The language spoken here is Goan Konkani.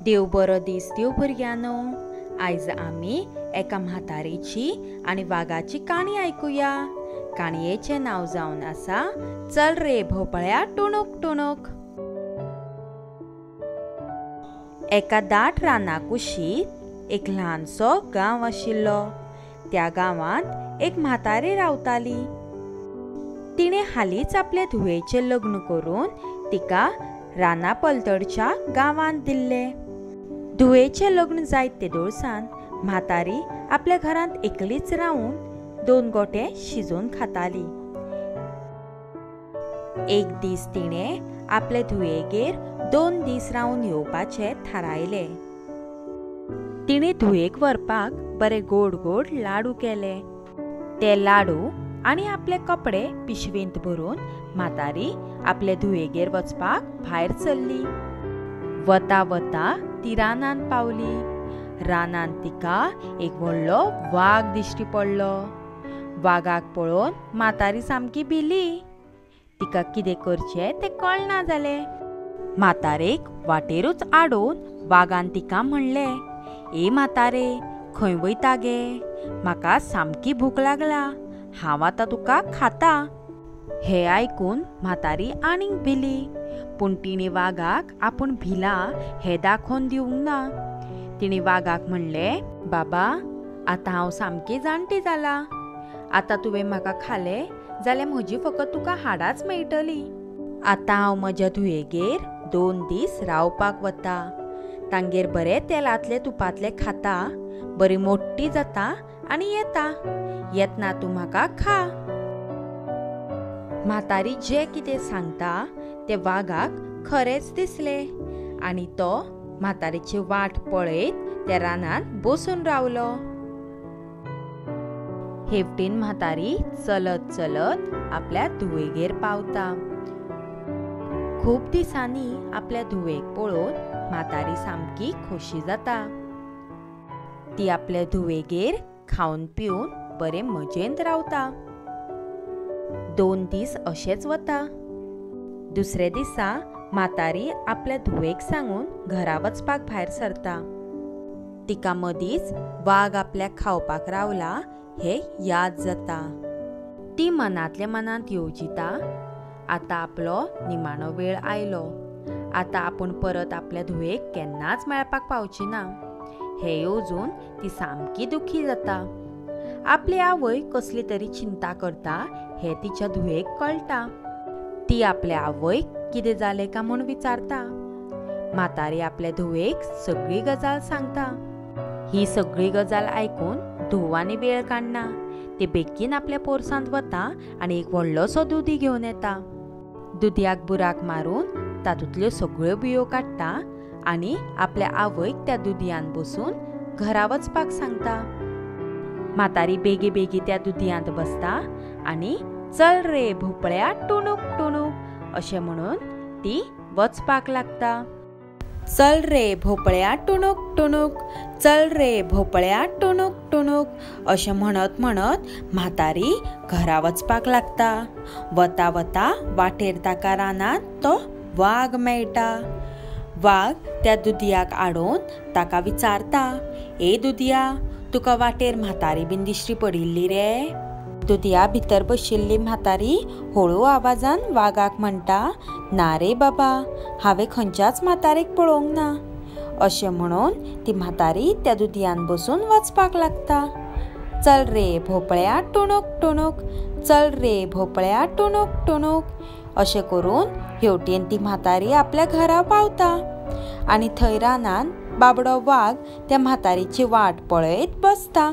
देव बरो दीस देव भुरग्यांनो। आयज आमी एका म्हातारेची आनी वागाची काणी आयकुया। काणयेचें नांव जावन आसा चल रे भोपळ्या टुणूक टुणूक। एका दाट राना कुशीत एक ल्हानसो गांव आशिल्लो। त्या गांवांत एक म्हातारी रावताली। तिणें हालींच आपले धुवेचें लग्न करून तिका राना पलतडच्या गांवांत दिल्लें। धुवेचें लग्न जायत तेदोळसान म्हातारी आपल्या घरांत एकलीच रावून दोन गोटे शिजोवन खाताली। एक दीस तिणें आपले धुवेगेर 2 दीस रावून येवपाचें थारायलें। तिणें धुवेक व्हरपाक बरे गोड गोड लाडू केले। ते लाडू आनी आपले कपडे पिशवेंत भरून म्हातारी आपले धुवेगेर वचपाक भायर सरली। वता वता ती रानांत पावली। रानांत तिका एक व्हडलो वाग दिश्टी पडलो। वागाक पळोवन म्हातारी सामकी भिली। तिका कितें करचें तें कळना जालें। म्हातारेक वाटेरूच आडोवन वागान तिका म्हणलें, ए म्हातारे, खंय वयता गे? म्हाका सामकी भूक लागला, हांव आतां तुका खाता। हें आयकून म्हातारी आनीक भिली, पूण तिणें वागाक आपूण भिला हें दाखोवन दिवंक ना। तिणें वागाक म्हणलें, बाबा, आतां हांव सामकें जाणटी जाला। आतां तुवें म्हाका खालें जाल्यार म्हजी फकत तुका हाडांच मेळटली। आतां हांव म्हज्या धुवेगेर 2 दीस रावपाक वता। तांगेर बरें तेलांतलें तुपांतलें खाता, बरी मोटी जाता आनी येता। येतना तूं म्हाका खा। म्हातारी जें कितें सांगता तें वागाक खरेंच दिसलें आनी तो म्हातारेची वाट पळयत त्या रानांत बसून रावलो। हेवटेन म्हातारी चलत चलत आपल्या धुवेगेर पावता। खूब दिसांनी आपल्या धुवेक पळोवन म्हातारी सामकी खोशी जाता। ती आपल्या धुवेगेर खावन पिवन बरे मजेंत रावता। 2 दीस अशेंच वता। दुसरे दिसा म्हातारी आपल्या धुवेक सांगून घरा वचपाक भायर सरता। तिका मदींच वाग आपल्याक खावपाक रावला हे याद जाता। ती मनांतल्या मनांत येवजिता, आतां आपलो निमाणो वेळ आयलो। आतां आपूण परत आपल्या धुवेक केन्नाच मेळपाक पावची ना हे येवजून ती सामकी दुखी जाता। आपली आवय कसली तरी चिंता करता हे तिच्या धुवेक कळटा। ती आपल्या आवयक कितें जालें काय म्हूण विचारता। म्हातारी आपल्या धुवेक सगळी गजाल सांगता। ही सगळी गजाल आयकून धूव आनी वेळ काडना। ती बेगीन आपल्या पोरसांत वता आनी एक व्हडलोसो दुदी घेवन येता। दुदयाक बुराक मारून तातूंतल्यो सगळ्यो बियो काडटा आनी आपल्या आवयक त्या दुदयान बसून घरा वचपाक सांगता। म्हातारी बेगी बेगी त्या दुदयांत बसता आनी चल रे भोपळ्या टुणूक टुणूक अशें म्हणून ती वचपाक लागता। चल रे भोपळ्या टुणूक टुणूक, चल रे भोपळ्या टुणूक टुणूक अशें म्हणत म्हणत म्हातारी घरा वचपाक लागता। वता वता वाटेर ताका रानांत तो वाग मेळटा। वाग त्या दुदयाक आडोवन ताका विचारता, ए दुदया, तुका वाटेर म्हातारी बीन दिश्टी पडिल्ली रे? दुदया भितर बशिल्ली म्हातारी हळू आवाजान वागाक म्हणटा, ना रे बाबा, हांवें खंयच्याच म्हातारेक पळोवंक ना। अशें म्हणून ती म्हातारी त्या दुदयान बसून वचपाक लागता। चल रे भोपळ्या टुणूक टुणूक, चल रे भोपळ्या टुणूक टुणूक अशें करून हेवटेन ती म्हातारी आपल्या घरा पावता आनी थंय रानांत बाबडो वाग त्या म्हातारीची वाट पळयत बसता।